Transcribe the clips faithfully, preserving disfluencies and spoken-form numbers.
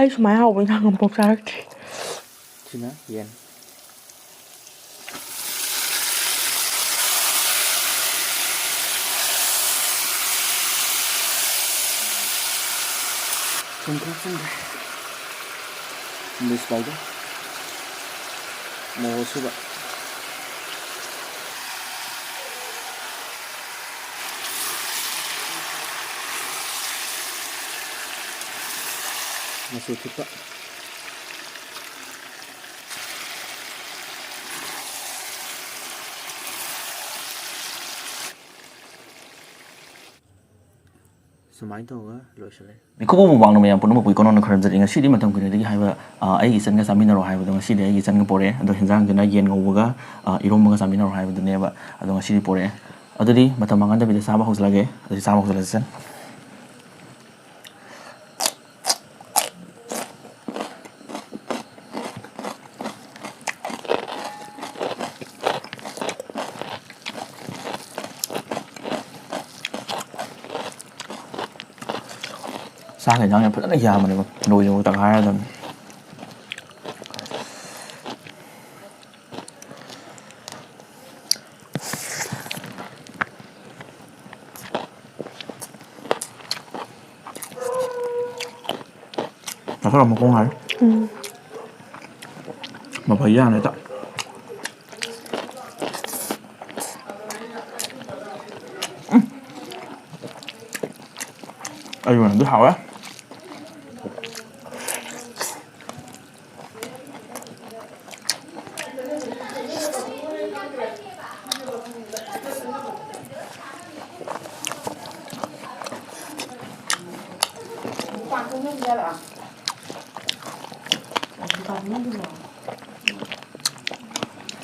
ꯑꯩ ꯁꯨꯃꯥꯏꯅ ꯍꯥꯎꯕ ꯏꯟꯁꯥꯡ ꯑꯃꯐꯥꯎ ꯆꯥꯔꯛꯇ꯭ꯔꯤ꯫ ꯁꯤꯅ ꯌꯦꯟ꯫ ꯊꯨꯝ ꯈꯔ ꯆꯪꯈ꯭ꯔꯦ꯫ English powder꯫ ꯃꯣꯔꯣꯛ ꯑꯁꯨꯕ꯫ ꯃꯆꯨ ꯊꯤꯠꯄ꯫ ꯁꯨꯃꯥꯏꯅ ꯇꯧꯔꯒ ꯂꯣꯏꯁꯤꯜꯂꯦ꯫ ꯃꯤꯀꯨꯞ ꯑꯃ ꯃꯃꯥꯡꯗ ꯃꯌꯥꯝ ꯄꯨꯝꯅꯃꯛꯄꯨ ꯏꯀꯣꯟ ꯀꯣꯟꯅ ꯈꯨꯔꯨꯝꯖꯔꯤ꯫ ꯉꯁꯤꯗꯤ ꯃꯇꯝ ꯀꯨꯏꯅꯗꯒꯤ ꯍꯥꯏꯕ, ꯑ, ꯑꯩꯒꯤ ꯏꯆꯟꯒ ꯆꯥꯃꯤꯟꯅꯔꯣ ꯍꯥꯏꯕꯗꯣ ꯉꯁꯤꯗꯤ ꯑꯩꯒꯤ ꯏꯆꯟꯒ ꯄꯣꯔꯛꯑꯦ꯫ ꯑꯗꯣ ꯍꯦꯟꯖꯥꯡꯁꯤꯅ ꯌꯦꯟ ꯉꯧꯕꯒ, ꯑ, ꯏꯔꯣꯝꯕꯒ ꯆꯥꯃꯤꯟꯅꯔꯣ ꯍꯥꯏꯕꯗꯨꯅꯦꯕ꯫ ꯑꯗꯣ ꯉꯁꯤꯗꯤ ꯄꯣꯔꯛꯑꯦ꯫ ꯑꯗꯨꯗꯤ ꯃꯇꯝ ꯃꯥꯡꯍꯟꯗꯕꯤꯗ ꯆꯥꯕ ꯍꯧꯖꯤꯜꯂꯒꯦ꯫ ꯑꯗꯨꯗꯤ ꯆꯥꯕ ꯍꯧꯖꯤꯜꯂꯁꯤ, ꯏꯆꯟ꯫ ꯆꯥꯛꯀ ꯏꯟꯖꯥꯡꯒ ꯐꯖꯅ ꯌꯥꯝꯕꯅꯦꯕ, ꯂꯣꯏꯗ꯭ꯔꯤꯕꯧ ꯇꯪꯈꯥꯏ ꯍꯥꯏꯔꯗꯕꯅꯤ꯫ ꯆꯥꯊꯣꯔꯛꯑꯣ, ꯃꯈꯣꯡ ꯍꯥꯏꯔꯦ꯫ ꯎꯝ꯫ ꯃꯐꯩ ꯌꯥꯅꯤ ꯍꯦꯛꯇ꯫ ꯎꯝ꯫ ꯑꯩꯒꯤ ꯑꯣꯏꯅꯗꯤ ꯍꯥꯎꯔꯦ꯫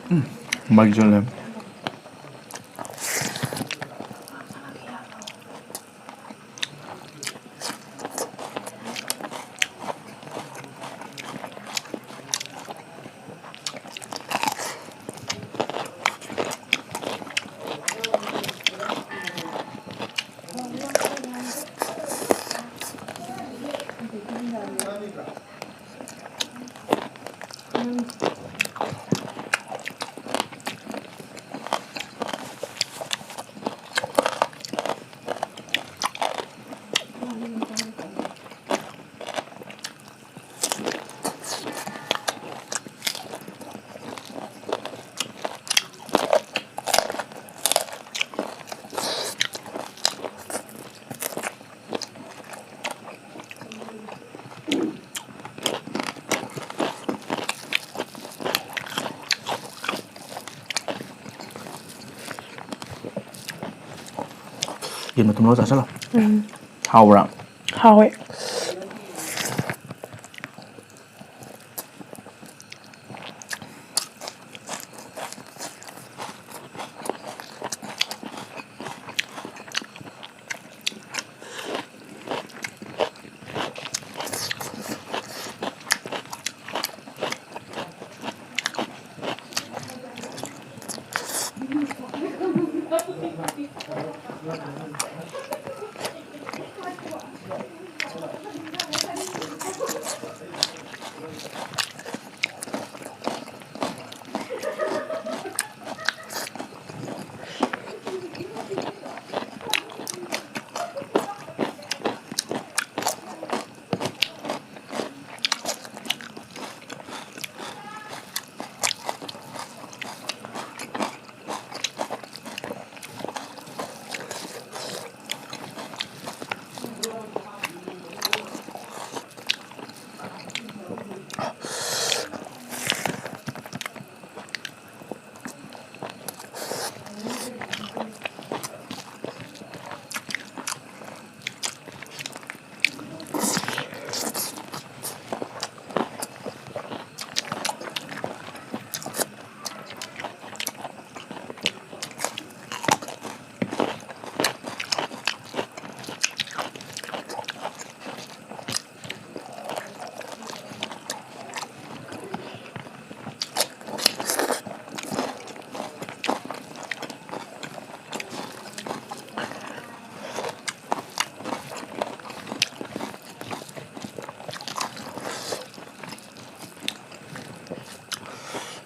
ꯎꯝ, ꯃꯩ ꯆꯠꯂꯦ꯫ ꯌꯦꯟ ꯃꯇꯨꯝ ꯂꯧꯔ ꯆꯥꯁꯤꯜꯂꯣ꯫ ꯎꯝ꯫ ꯍꯥꯎꯕ꯭ꯔꯥ? ꯍꯥꯎꯋꯦ꯫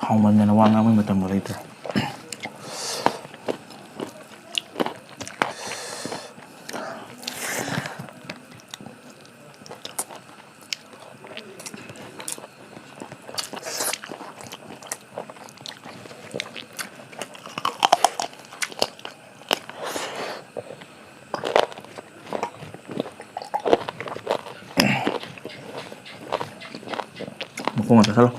ꯍꯥꯎꯃꯟꯗꯅ ꯋꯥ ꯉꯥꯡꯕꯩ ꯃꯇꯝꯒ ꯂꯩꯇ꯭ꯔꯦ꯫ ꯃꯈꯣꯡ ꯉꯥꯛꯇ ꯆꯠꯂꯣ꯫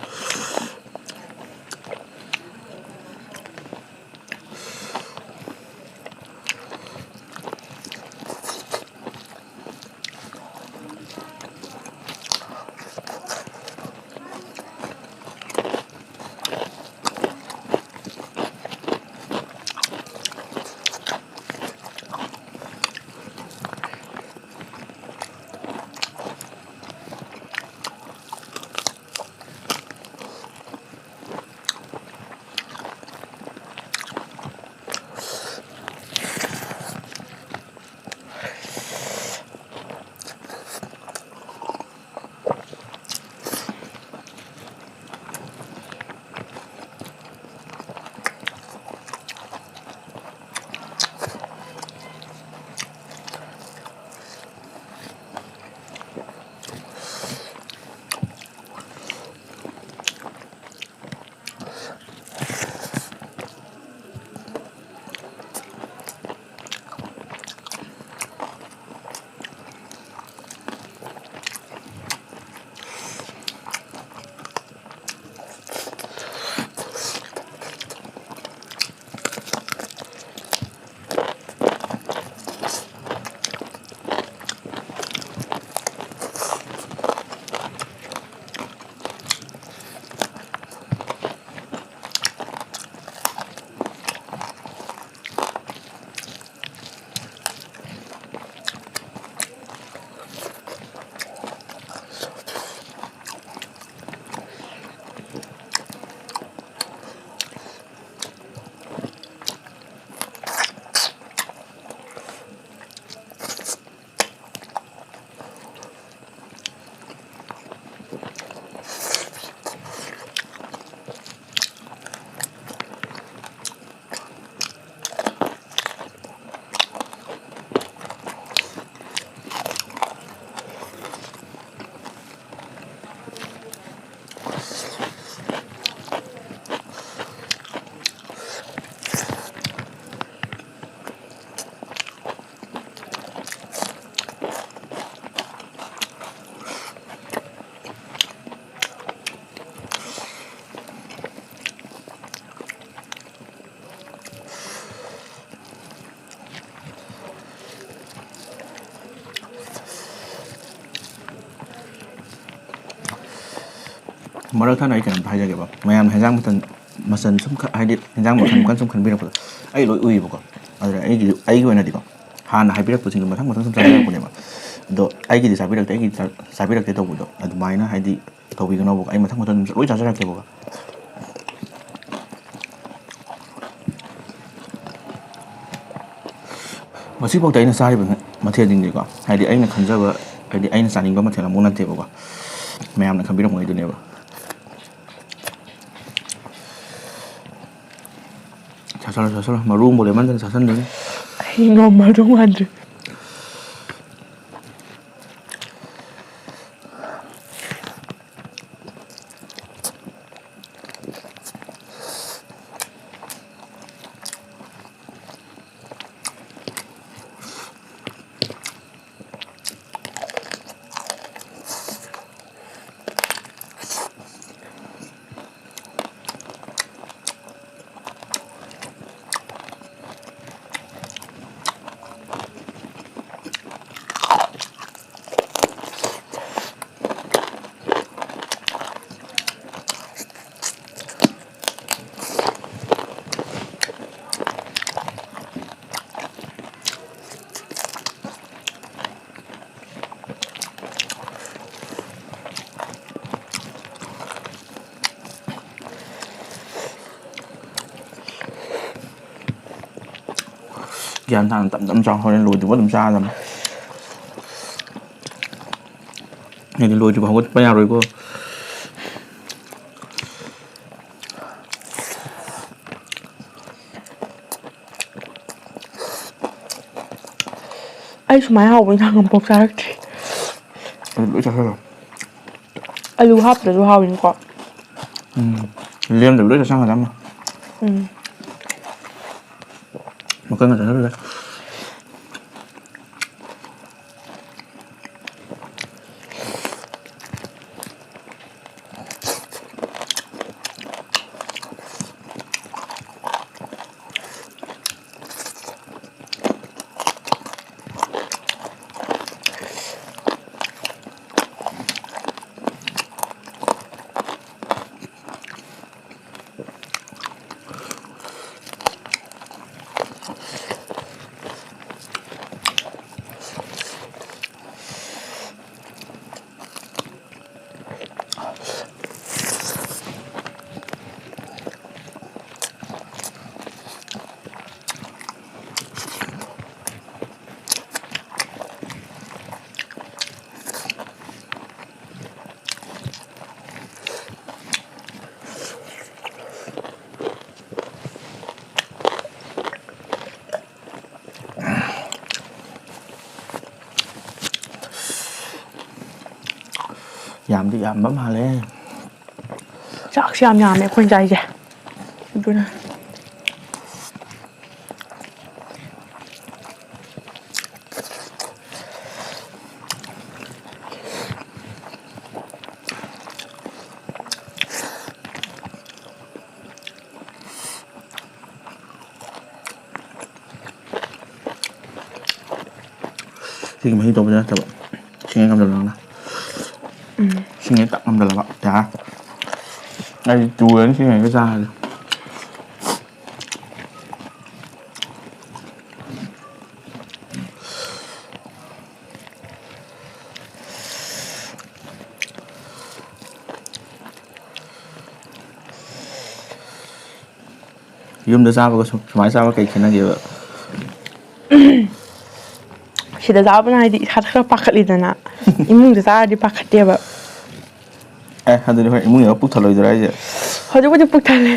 ꯃꯔꯛ ꯊꯠꯅ ꯑꯩ ꯀꯩꯅꯣꯝꯇ ꯍꯥꯏꯖꯒꯦꯕ꯫ ꯃꯌꯥꯝꯅ ꯍꯦꯟꯖꯥꯡ ꯃꯊꯦꯜ, ꯃꯆꯜ ꯁꯨꯝ ꯈ-, ꯍꯥꯏꯗꯤ ꯍꯦꯟꯖꯥꯡ ꯃꯈꯜ ꯃꯈꯜ ꯁꯨꯝ ꯈꯟꯕꯤꯔꯛꯄꯗꯣ ꯑꯩ ꯂꯣꯏ ꯎꯏꯌꯦꯕꯀꯣ꯫ ꯑꯗꯨꯅ ꯑꯩꯒꯤ, ꯑꯩꯒꯤ ꯑꯣꯏꯅꯗꯤꯀꯣ, ꯍꯥꯟꯅ ꯍꯥꯏꯕꯤꯔꯛꯄꯁꯤꯡꯗꯣ ꯃꯊꯪ ꯃꯊꯪ ꯁꯨꯝ ꯆꯥꯕꯤꯔꯛꯄꯅꯦꯕ꯫ ꯑꯗꯣ ꯑꯩꯒꯤꯗꯤ ꯆꯥꯕꯤꯔꯛꯇꯦ, ꯑꯩꯒꯤ ꯆꯥ-, ꯆꯥꯕꯤꯔꯛꯇꯦ ꯇꯧꯕꯗꯣ ꯑꯗꯨꯃꯥꯏꯅ ꯍꯥꯏꯗꯤ ꯇꯧꯕꯤꯒꯅꯣꯕꯀꯣ꯫ ꯑꯩ ꯃꯊꯪ ꯃꯊꯪ ꯁꯨꯝ ꯂꯣꯏ ꯆꯥꯖꯔꯛꯀꯦꯕꯀꯣ꯫ ꯉꯁꯤꯐꯥꯎꯗ ꯑꯩꯅ ꯆꯥꯔꯤꯕ ꯃꯊꯦꯜꯁꯤꯡꯁꯦꯀꯣ, ꯍꯥꯏꯗꯤ ꯑꯩꯅ ꯈꯟꯖꯕ, ꯍꯥꯏꯗꯤ ꯑꯩꯅ ꯆꯥꯅꯤꯡꯕ ꯃꯊꯦꯜ ꯑꯃꯨꯛ ꯅꯠꯇꯦꯕꯀꯣ, ꯃꯌꯥꯝꯅ ꯈꯟꯕꯤꯔꯝꯃꯣꯏꯗꯨꯅꯦꯕ꯫ ꯆꯥꯁꯜꯂꯣ, ꯆꯥꯁꯜꯂꯣ, ꯃꯔꯨ ꯑꯃꯐꯥꯎ ꯂꯦꯝꯍꯟꯗꯅ ꯆꯥꯁꯟꯗꯣꯏꯅꯤ꯫ ꯑꯩ ꯉꯝꯃꯗꯧ ꯃꯥꯟꯗ꯭ꯔꯦ꯫ ꯒ꯭ꯌꯥꯟ ꯇꯥꯅ ꯇꯞ ꯇꯞ ꯆꯥꯎ, ꯍꯣꯔꯦꯟ ꯂꯣꯏꯗ꯭ꯔꯤꯕ ꯑꯗꯨꯝ ꯆꯥꯒꯗꯕꯅꯤ꯫ ꯑꯩꯗꯤ ꯂꯣꯏꯗ꯭ꯔꯤꯕ ꯍꯧꯒꯠꯄ ꯌꯥꯔꯣꯏꯀꯣ꯫ ꯑꯩ ꯁꯨꯃꯥꯏꯅ ꯍꯥꯎꯕ ꯏꯟꯁꯥꯡ ꯑꯃꯐꯥꯎ ꯆꯥꯔꯛꯇ꯭ꯔꯤ꯫ ꯑꯗꯨ ꯂꯣꯏ ꯆꯥꯁꯜꯂꯣ꯫ ꯑꯂꯨ ꯍꯥꯞꯇ꯭ꯔꯁꯨ ꯍꯥꯎꯋꯤꯅꯤꯀꯣ꯫ ꯎꯝ꯫ ꯂꯦꯝꯗꯕ ꯂꯣꯏ ꯆꯥꯁꯟꯒꯗꯕꯅꯤ꯫ ꯎꯝ꯫ ꯃꯀꯟꯒ ꯆꯥꯁꯜꯂꯨꯔꯦ꯫ ꯌꯥꯝꯗꯤ ꯌꯥꯝꯕ ꯃꯥꯜꯂꯦ꯫ ꯆꯥꯛꯁꯦ ꯌꯥꯝ ꯌꯥꯝꯃꯦ ꯑꯩꯈꯣꯏꯅ ꯆꯥꯏꯁꯦ꯫ ꯑꯗꯨꯅ ꯁꯤꯒꯤ ꯃꯍꯤ ꯇꯧꯕꯗ ꯅꯠꯇꯕ, ꯏꯁꯤꯡ ꯍꯦꯛ ꯉꯝꯗꯕ ꯅꯪꯅ꯫ ꯎꯝ꯫ ꯏꯁꯤꯡ ꯍꯦꯛ ꯇꯛ ꯉꯝꯗꯕ ꯌꯥꯔꯦ꯫ ꯑꯩ ꯇꯨꯔꯅꯤ ꯁꯤ ꯍꯦꯛ ꯆꯥꯔꯗꯤ꯫ ꯌꯨꯝꯗ ꯆꯥꯕꯒ ꯁꯨꯝ-, ꯁꯨꯃꯥꯏꯅ ꯆꯥꯕ ꯀꯩ ꯈꯦꯠꯅꯒꯦꯕ? ꯁꯤꯗ ꯆꯥꯕꯅ ꯍꯥꯏꯗꯤ ꯏꯁꯥꯗ ꯈꯔ ꯄꯥꯈꯠꯂꯤꯗꯅ, ꯏꯃꯨꯡꯗ ꯆꯥꯔꯗꯤ ꯄꯥꯈꯠꯇꯦꯕ꯫ ꯑꯦ, ꯑꯗꯨꯗꯤ ꯍꯣꯏ, ꯏꯃꯨꯡ ꯌꯧꯔ ꯄꯨꯛ ꯊꯜꯂꯣꯏꯗꯣꯏꯔꯥ ꯍꯥꯏꯁꯦ? ꯍꯧꯖꯤꯛꯄꯨꯗꯤ ꯄꯨꯛ ꯊꯜꯂꯦ꯫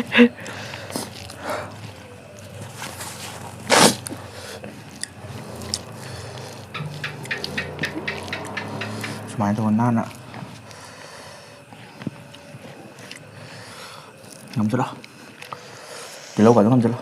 ꯁꯨꯃꯥꯏꯅ ꯇꯧꯔ ꯅꯥꯟꯅ ꯉꯝꯁꯤꯜꯂꯣ꯫ ꯇꯤꯜꯍꯧ ꯀꯥꯗꯣ ꯉꯝꯁꯤꯜꯂꯣ꯫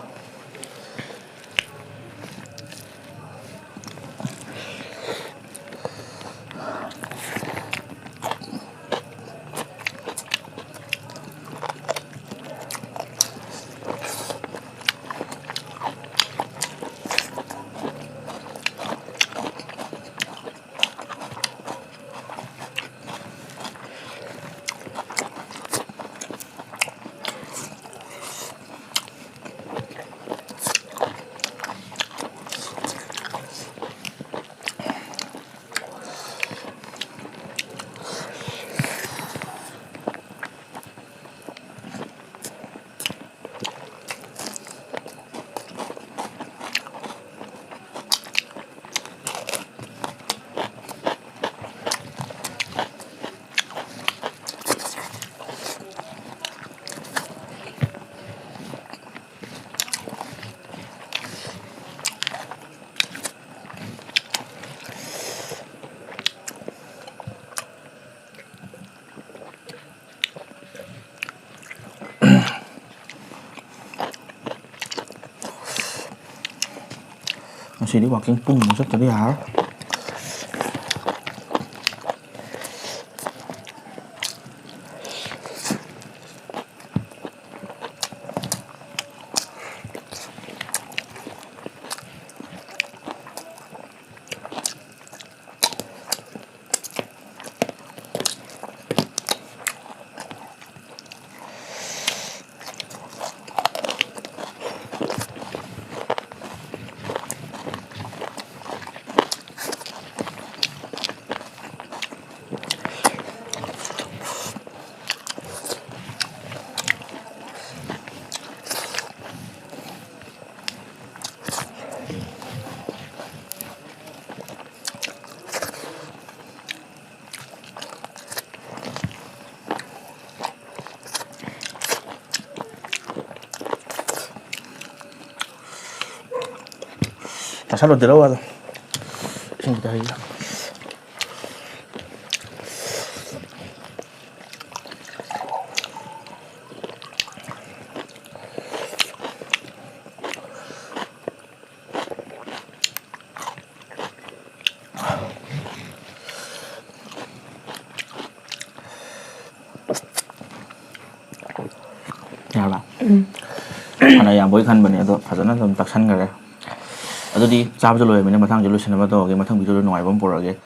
ꯁꯤꯗꯤ ꯋꯥꯛꯀꯤꯡ ꯄꯨꯡ ꯑꯃ ꯆꯠꯇꯗꯤ ꯌꯥꯔꯣꯏ꯫ ꯆꯥꯁꯜꯂꯣ ꯇꯤꯜꯍꯧ ꯒꯗꯣ꯫ ꯏꯁꯤꯡ ꯈꯤꯇ ꯍꯩꯖꯤꯜꯂꯣ꯫ ꯌꯥꯔꯕ? ꯎꯝ꯫ ꯐꯅ ꯌꯥꯝꯕꯣꯏ ꯈꯟꯕꯅꯦ, ꯑꯗꯣ ꯐꯖꯅ ꯑꯗꯨꯝ ꯇꯛꯁꯟꯈꯔꯦ꯫ ꯑꯗꯨꯗꯤ ꯆꯥꯕꯁꯨ ꯂꯣꯏꯔꯕꯅꯤꯅ ꯃꯊꯪꯁꯨ ꯂꯣꯏꯁꯤꯟꯅꯕ ꯇꯧꯔꯒꯦ, ꯃꯊꯪ ꯚꯤꯗꯤꯑꯣꯗ ꯅꯨꯡꯉꯥꯏꯕ ꯑꯃ ꯄꯨꯔꯛꯑꯒꯦ꯫